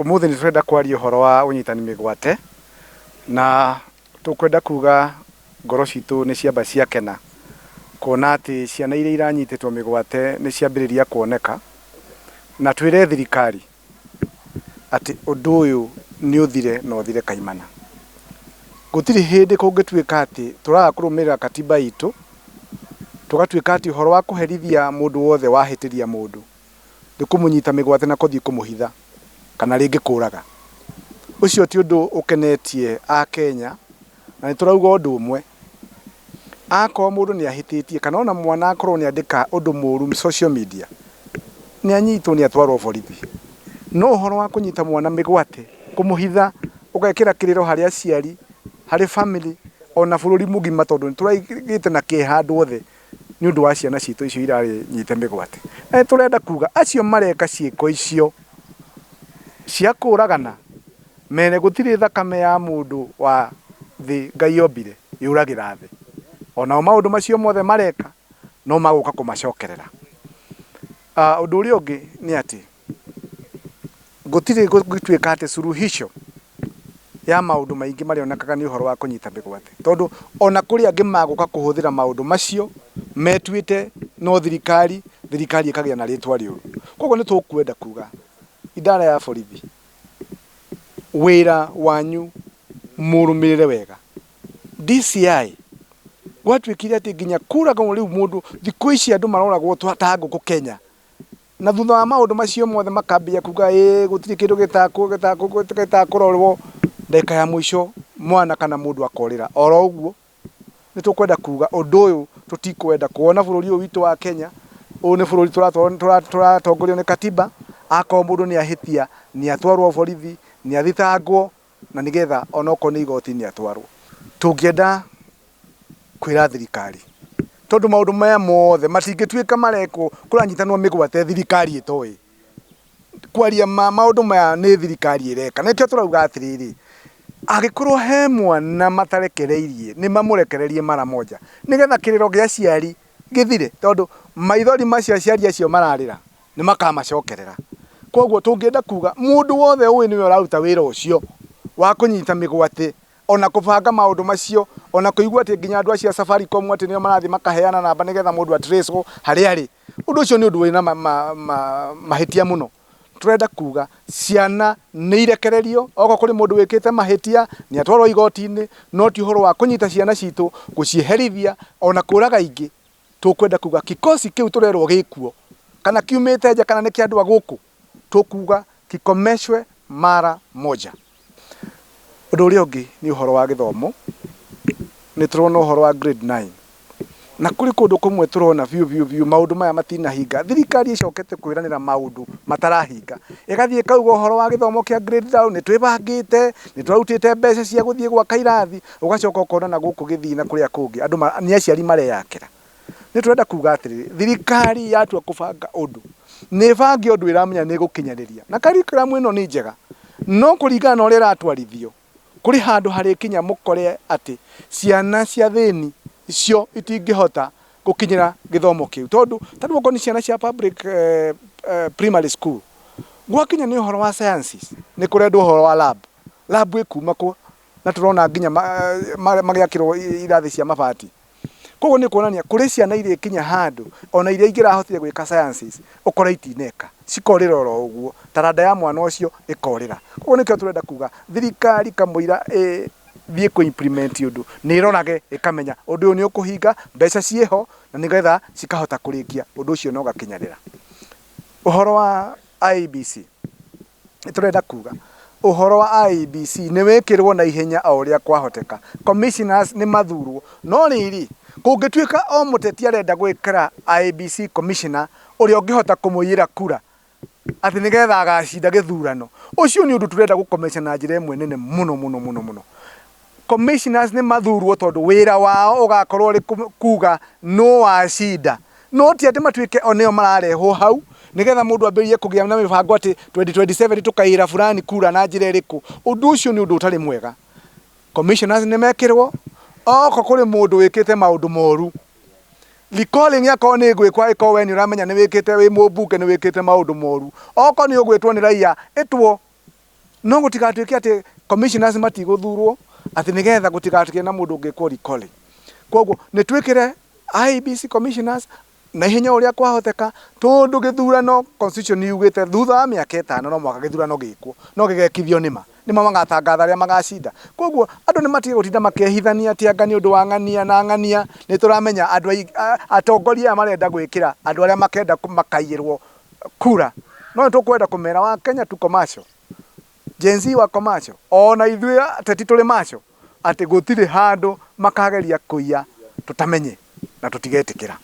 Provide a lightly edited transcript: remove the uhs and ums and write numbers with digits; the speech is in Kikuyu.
Ũmũthĩ nĩ tũrenda kwaria ũhoro wa ũnyitani mĩgwate, na tũkwenda kuga ngoro citũ nĩ ciamba ciakena kuona atĩ ciana iria iranyitĩtwo mĩgwate nĩ ciambĩrĩria kuoneka, na twĩre thirikari atĩ ũndũ ũyũ nĩ ũthire na ũthire kaimana. Gũtirĩ hĩndĩ kũngĩtuĩka atĩ tũraga kũrũmĩrĩra katiba itũ, tũgatuĩka atĩ ũhoro wa kũherithia mũndũ wothe wahĩtĩria mũndũ nĩ kũmũnyita mĩgwate na kũthiĩ kũmũhitha kana rĩngĩ kũraga. Ũcio ti ũndũ ũkenetie Akenya na nĩ tũrauga ũndũ ũmwe, akorwo mũndũ nĩ ahĩtĩtie kana ona mwana akorwo nĩ andĩka ũndũ mũru social media, nĩ anyitwo nĩ atwarwo borithi. No ũhoro wa kũnyita mwana mĩgwate, kũmũhitha, ũgekĩra kĩrĩro harĩ aciari, harĩ family ona bũrũri mũgima tondũ nĩ tũragĩte na kĩeha andũ othe nĩ ũndũ wa ciana citũ icio irarĩ nyite mĩgwate. Na nĩ tũrenda kuga acio mareka ciĩko icio cia kũragana mere gũtirĩ thakame ya mũndũ wa thĩ Ngai ombire yũragĩra thĩ. Onao maũndũ macio mothe mareka no magũka kũmacokerera. Ũndũ ũrĩa ũngĩ nĩ atĩ gũtirĩ gũtuĩka atĩ suluhisho ya maũndũ maingĩ marĩonekaga nĩ ũhoro wa kũnyita mĩgwate. Tondũ ona kũrĩ angĩ magũka kũhũthĩra maũndũ macio metuĩte no thirikari, thirikari ĩkagĩa na rĩtwa rĩũru. Koguo nĩ tũkwenda kuga idara ya borithi, wĩra wanyu mũrũmĩrĩre wega. DCI gwatuĩkire atĩ nginya kũragwo rĩu mũndũ, thikũ ici andũ maroragwo ta ngũkũ Kenya. Na thutha wa maũndũ macio mothe makambia kuga ĩĩ gũtirĩ kĩndũ gĩtakũrorwo, ndagĩka ya mũico mwana kana mũndũ akorĩra oro ũguo. Nĩ tũkwenda kuga ũndũ ũyũ tũtikwenda kuona bũrũri ũyũ witũ wa Kenya, ũyũ nĩ bũrũri tũratongorio nĩ katiba, akorwo mũndũ nĩ ahĩtia nĩ atwarwo borithi, nĩ athitangwo na nĩgetha onokorwo nĩ igoti-inĩ atwarwo. Tũngĩenda kwĩra thirikari tondũ maũndũ maya mothe matingĩtuĩka marekwo kũranyitanwo mĩgwate thirikari ĩtoĩ. Kwaria ma maũndũ maya nĩ thirikari ĩreka. Na nĩkĩo tũrauga atĩrĩrĩ, angĩkorwo he mwana matarekereirie nĩ mamũrekererie mara moja nĩgetha kĩrĩro gĩa aciari gĩthire tondũ maithori macio aciari acio mararĩra nĩ makamacokerera. Koguo tũngĩenda kuga mũndũ wothe ũĩ nĩwe ũraruta wĩra ũcio wa kũnyita mĩgwate ona kũbanga maũndũ macio, ona kũigua atĩ nginya andũ acio a Safaricom atĩ nĩo marathiĩ makaheana namba nĩgetha mũndũ a trace wo harĩa arĩ, ũndũ ũcio nĩ ũndũ wĩna mahĩtia mũno. Tũrenda kuga ciana nĩ irekererio, okorwo kũrĩ mũndũ wĩkĩte mahĩtia nĩ atwarwo igoti-inĩ, no ti ũhoro wa kũnyita ciana citũ, gũciherithia ona kũraga ingĩ. Tũkwenda kuga kikosi kĩu tũrerwo gĩkuo, kana kiumĩte nja kana nĩ kĩa andũ a gũkũ, tũkuga kikomeshwe mara moja. Ũndũ ũrĩa ũngĩ nĩ ũhoro wa gĩthomo, nĩ tũrona ũhoro wa grade 9 na kũrĩ kũndũ kũmwe tũrona biũ biũ biũ maũndũ maya matinahinga. Thirikari ĩcokete kwĩranĩra maũndũ matarahinga, ĩgathiĩ ĩkauga ũhoro wa gĩthomo kĩa grade down nĩ twĩbangĩte, nĩ tũrarutĩte mbeca cia gũthiĩ gwaka irathi, ũgacoka ũkona na gũkũ Gĩthii na kũrĩa kũngĩ andũ nĩ aciari mareyakĩra. Nĩ tũrenda kuga atĩrĩrĩ, thirikari yatua kũbanga ũndũ, nĩ ĩbange ũndũ ĩramenya nĩ ĩgũkinyanĩria. Na curriculum ĩno nĩ njega, no kũringana na ũrĩa ĩratwarithio, kũrĩ handũ harĩkinya mũkore atĩ ciana cia athĩni cio itingĩhota gũkinyĩra gĩthomo kĩu. Tondũ ta rĩu okorwo nĩ ciana cia public primary school, gwakinya nĩ ũhoro wa sciences, nĩ kũrendwo ũhoro wa lab. Lab ĩkuma kũ na tũrona nginya magĩakĩrwo irathi cia mabati. Koguo nĩ kuonania kũrĩ ciana irĩkinya handũ ona iria ingĩrahotire gwĩka sciences ũkore itineka, cikorĩra oro ũguo, taranda ya mwana ũcio ĩkorĩra. Koguo nĩkĩo tũrenda kuga thirikari kamũira ĩthiĩ kũ implement ũndũ nĩ ĩrorage ĩkamenya ũndũ ũyũ nĩ ũkũhinga, mbeca ciĩho na nĩgetha cikahota kũrĩkia ũndũ ũcio na ũgakinyanĩra. Ũhoro wa IEBC. Nĩ tũrenda kuga ũhoro wa IEBC nĩ wĩkĩrwo na ihenya o ũrĩa kwahoteka. Commissioners nĩ mathurwo. No rĩrĩ, kũngĩtuĩka o mũteti arenda gwĩkĩra IEBC commissioner ũrĩa ũngĩhota kũmũiyĩra kura atĩ nĩgetha agacinda gĩthurano, ũcio nĩ ũndũ tũrenda gũkomesha na njĩra ĩmwe nene mũno mũno mũno mũno. Commissioners nĩ mathurwo tondũ wĩra wao ũgakorwo ũrĩ kuga nũ wacinda. No ti atĩ matuĩke o nĩo mararehwo hau nĩgetha mũndũ ambĩrĩrie kũgĩa na mĩbango atĩ 2027 tũkaiyĩra fulani kura na njĩra ĩrĩkũ. Ũndũ ũcio nĩ ũndũ ũtarĩ mwega. Commissioners nĩ mekĩrwo, okorwo kũrĩ mũndũ wĩkĩte maũndũ moru, recalling akorwo nĩ ĩgwĩkwo angĩkorwo we nĩ ũramenya nĩ wĩkĩte wĩ mũmbunge nĩ wĩkĩte maũndũ moru, okorwo nĩ ũgwĩtwo nĩ raia ĩtwo. No gũtigatuĩke atĩ commissioners matigũthurwo atĩ nĩgetha gũtigatuĩke na mũndũ ũngĩkwo recalling. Koguo nĩ twĩkĩre IEBC commissioners na ihenya ũrĩa kwahoteka tondũ gĩthurano constitution yugĩte thutha wa mĩaka ĩtano no mũhaka gĩthurano gĩkwo no gĩgekithio nĩma nĩma magatangatha arĩa magacinda. Koguo andũ nĩ matige gũtinda makĩhithania atĩ anga nĩ ũndũ wa ng'ania na ng'ania. Nĩ tũramenya andũ atongoria aya marenda gwĩkĩra andũ arĩa makenda makaiyĩrwo kura. No nĩ tũkwenda kũmera wa Kenya tuko macho. Gen Z wako macho. Ona ithuĩ ateti tũrĩ macho atĩ gũtirĩ handũ makageria kũiya tũtamenye na tũtigetĩkĩra.